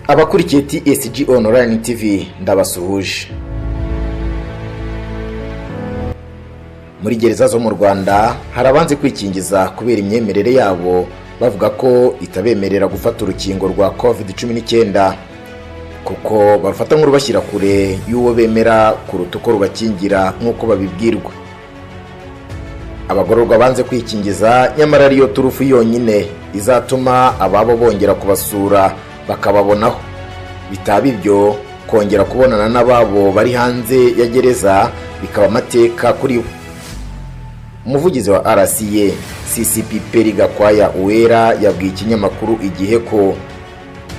Abakurikiye TSG Online TV, ndabasuhuje. Muri gereza zo mu Rwanda hari abanze kwikingiza kubera imyemerere yabo, bavuga ko itabemerera gufata urukingo rwa COVID-19 kuko barufata nk'urubashyira kure y'uwo bemera kuruta uko rubakingira nk'uko babibwirwa. Abagororwa banze kwikingiza nyamara ariyo turufu yonyine izatuma ababo bongera kubasura bakababonaho, bitaba ibyo kongera kubonana n'ababo bari hanze ya gereza bikaba amateka kuri bo. Umuvugizi wa RCA, CCP Peri Gakwaya Uwera, yabwiye ikinyamakuru Igihe ko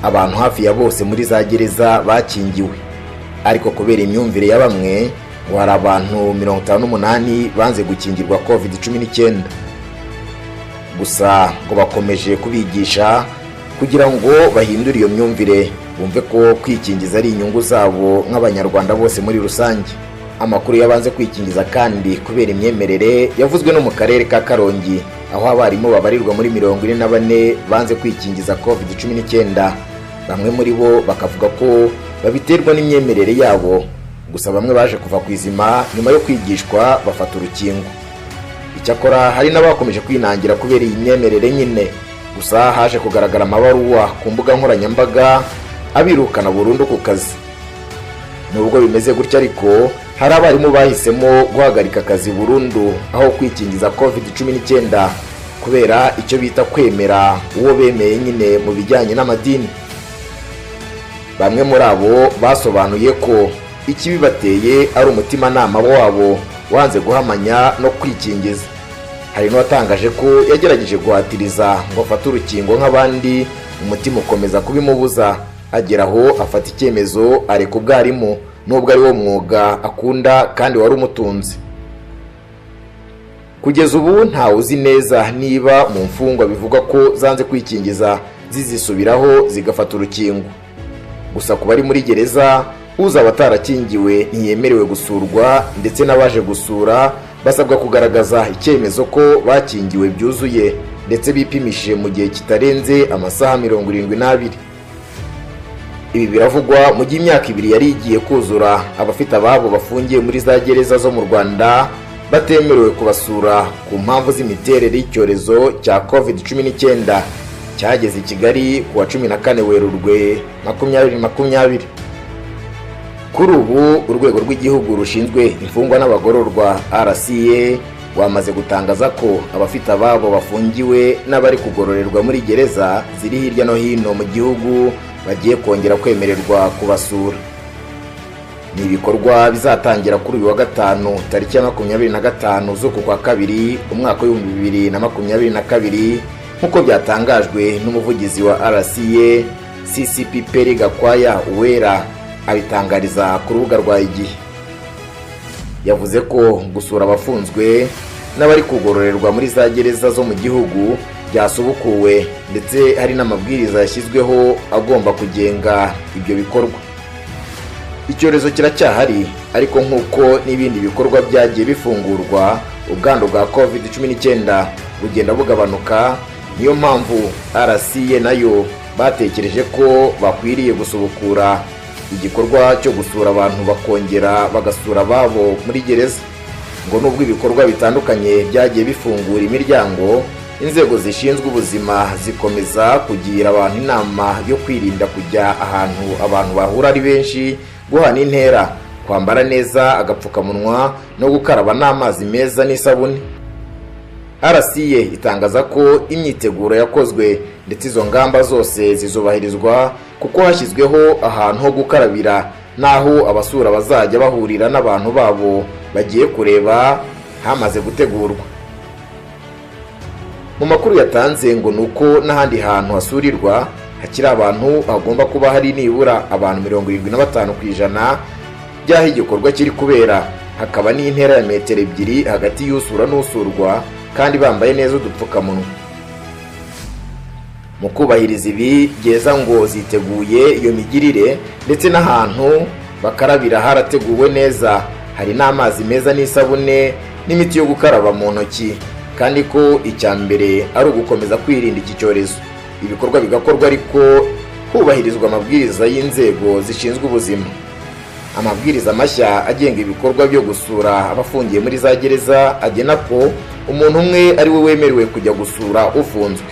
abantu hafi ya bose muri za gereza bakingiwe, ariko kubera imyumvire ya bamwe ngo hari abantu 58 banze gukingirwa COVID-19. Gusa ngo bakomeje kubigisha kugira ngo bahindure iyo myumvire, bumve ko kwikingiza ari inyungu zabo nk'Abanyarwanda bose muri rusange. Amakuru y'abanze kwikingiza kandi kubera imyemerere yavuzwe no mu karere ka Karongi, aho abarimu babarirwa muri 44 banze kwikingiza COVID-19. Bamwe muri bo bakavuga ko babiterwa n'imyemerere yabo, gusa bamwe baje kuva ku izima nyuma yo kwigishwa bafata urukingo. Icyakora hari n'abakomeje kwinangira kubera iyi myemerere nyine. Gusa haje kugaragara amabaruwa ku mbuga nkoranyambaga abirukana burundu ku kazi. Nubwo bimeze gutya ariko, hari abarimu bahisemo guhagarika akazi burundu aho kwikingiza COVID-19 kubera icyo bita kwemera uwo bemeye nyine mu bijyanye n'amadini. Bamwe muri abo basobanuye ko ikibibateye ari umutimanama wabo wanze guhamanya no kwikingiza. Hari n'uwatangaje ko yagerageje guhatiriza ngo afate urukingo nk'abandi, umutima ukomeza kubimubuza, agera aho afata icyemezo areka ubwarimu nubwo ari wo mwuga akunda kandi wari umutunze. Kugeza ubu ntawe uzi neza niba mu mfungwa bivugwa ko zanze kwikingiza zizisubiraho zigafata urukingo. Gusa ku bari muri gereza, uzaba atarakingiwe ntiyemerewe gusurwa, ndetse n'abaje gusura basabwa kugaragaza icyemezo ko bakingiwe byuzuye ndetse bipimishije mu gihe kitarenze amasaha 72. Ibi biravugwa mu gihe imyaka 2 yari igiye kuzura abafite ababo bafungiye muri za gereza zo mu Rwanda batemerewe kubasura ku mpamvu z'imiterere y'icyorezo cya COVID-19 cyageze i Kigali ku wa 14 Werurwe 2020. Kuri ubu Urwego rw'Igihugu rushinzwe Imfungwa n'Abagororwa, RCA, rwamaze gutangaza ko abafite ababo bafungiwe n'abari kugororerwa muri gereza ziri hirya no hino mu gihugu bagiye kongera kwemererwa kubasura. Ni ibikorwa bizatangira kuri uyu wa gatanu, tariki ya 25 z'uku kwa kabiri, umwaka w'2022, nk'uko byatangajwe n'umuvugizi wa RCA, CCP Peri Gakwaya Uwera, abitangariza ku rubuga rwa Igihe. Yavuze ko gusura abafunzwe n'abari kugororerwa muri za gereza zo mu gihugu byasubukuwe, ndetse hari n'amabwiriza yashyizweho agomba kugenga ibyo bikorwa. Icyorezo kiracyahari, ariko nk'uko n'ibindi bikorwa byagiye bifungurwa, ubwandu bwa COVID-19 bugenda bugabanuka. Niyo mpamvu RCA nayo batekereje ko bakwiriye gusubukura igikorwa cyo gusura abantu, bakongera bagasura ababo muri gereza. Ngo nubwo ibikorwa bitandukanye byagiye bifungura imiryango, inzego zishinzwe ubuzima zikomeza kugira abantu inama yo kwirinda kujya ahantu abantu bahura ari benshi, guhana intera, kwambara neza agapfukamunwa no gukaraba n'amazi meza n'isabune. RCA itangaza ko imyiteguro yakozwe ndetse izo ngamba zose zizubahirizwa, kuko hashyizweho ahantu ho gukarabira n'aho abasura bazajya bahurira n'abantu babo bagiye kureba hamaze gutegurwa. Mu makuru yatanze ngo ni uko n'ahandi hantu hasurirwa hakiri abantu hagomba kuba hari nibura abantu 75% by'aho igikorwa kiri kubera, hakaba n'intera ya metero 2 hagati y'usura n'usurwa, kandi bambaye neza udupfukamunwa. Mu kubahiriza ibi, gereza ngo ziteguye iyo migirire, ndetse n'ahantu bakarabira harateguwe neza, hari n'amazi meza n'isabune n'imiti yo gukaraba mu ntoki, kandi ko icya mbere ari ugukomeza kwirinda iki cyorezo, ibikorwa bigakorwa ariko hubahirizwa amabwiriza y'inzego zishinzwe ubuzima. Amabwiriza mashya agenga ibikorwa byo gusura abafungiye muri za gereza agena ko umuntu umwe ari we wemerewe kujya gusura ufunzwe.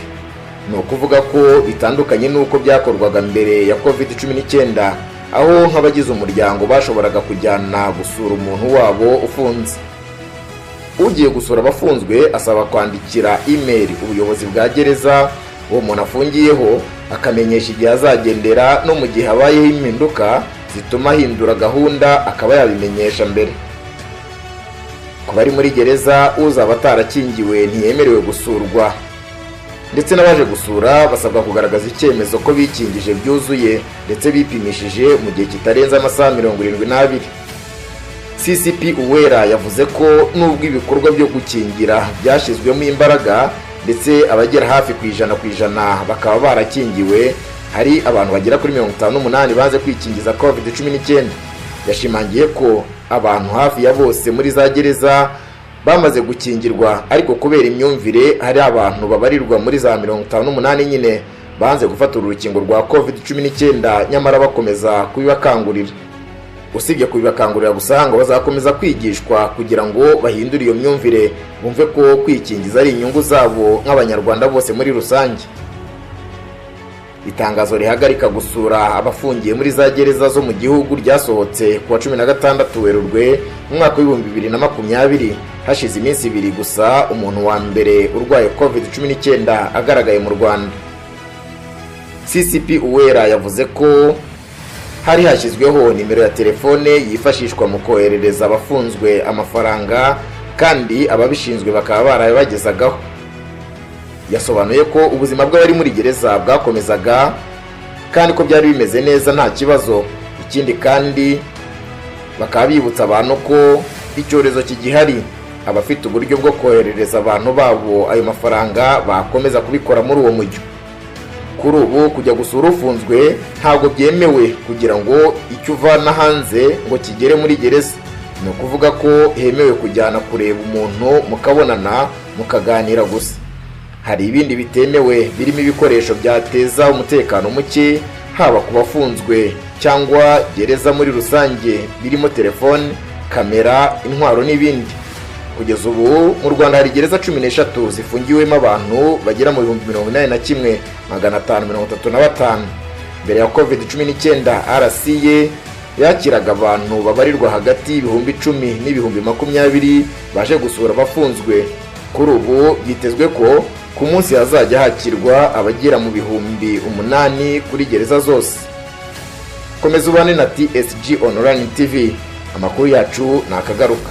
Ni ukuvuga ko bitandukanye n'uko byakorwaga mbere ya COVID-19, aho nk'abagize umuryango bashoboraga kujyana gusura umuntu wabo ufunze. Ugiye gusura abafunzwe asaba kwandikira email ubuyobozi bwa gereza uwo muntu afungiyeho, akamenyesha igihe azagendera, no mu gihe habayeho impinduka zituma ahindura gahunda akaba yabimenyesha mbere. Ku bari muri gereza, uzaba atarakingiwe ntiyemerewe gusurwa, ndetse n'abaje gusura basabwa kugaragaza icyemezo ko bikingije byuzuye ndetse bipimishije mu gihe kitarenze amasaha 72. CCP Uwera yavuze ko nubwo ibikorwa byo gukingira byashyizwemo imbaraga, ndetse abagera hafi ku 100% bakaba barakingiwe, hari abantu bagera kuri 58 banze kwikingiza COVID-19. Yashimangiye ko abantu hafi ya bose muri za gereza bamaze gukingirwa, ariko kubera imyumvire hari abantu babarirwa muri za 58 nyine banze gufata urukingo rwa COVID-19, nyamara bakomeza kubibakangurira. Usibye kubibakangurira gusa, ngo bazakomeza kwigishwa kugira ngo bahindure iyo myumvire, bumve ko kwikingiza ari inyungu zabo nk'Abanyarwanda bose muri rusange. Itangazo rihagarika gusura abafungiye muri za gereza zo mu gihugu ryasohotse ku wa 16 Werurwe mu mwaka wa 2020, hashize iminsi 2 gusa umuntu wa mbere urwaye COVID-19 agaragaye mu Rwanda. CCP Uwera yavuze ko hari hashyizweho nimero ya telefone yifashishwa mu koherereza abafunzwe amafaranga, kandi ababishinzwe bakaba barayabagezagaho. Yasobanuye ko ubuzima bw'abari muri gereza bwakomezaga kandi ko byari bimeze neza, nta kibazo. Ikindi kandi bakaba bibutsa abantu ko icyorezo kigihari, abafite uburyo bwo koherereza abantu babo ayo mafaranga bakomeza kubikora muri uwo mujyo. Kuri ubu kujya gusura ufunzwe ntabwo byemewe kugira ngo icyo uvana hanze ngo kigere muri gereza. Ni ukuvuga ko hemewe kujyana kureba umuntu mukabonana mukaganira gusa. Hari ibindi bitemewe birimo ibikoresho byateza umutekano muke, haba ku bafunzwe cyangwa gereza muri rusange, birimo telefone, kamera, intwaro n'ibindi. Kugeza ubu mu Rwanda hari gereza 13 zifungiwemo abantu bagera mu 81,535. Mbere ya COVID-19, RCA yakiraga abantu babarirwa hagati y'10,000 n'ibihumbi 20 baje gusura abafunzwe. Kuri ubu byitezwe ko ku munsi hazajya hakirwa abagera mu 8,000 kuri gereza zose. Komeza ubane na TSG Online TV, amakuru yacu ni akagaruka.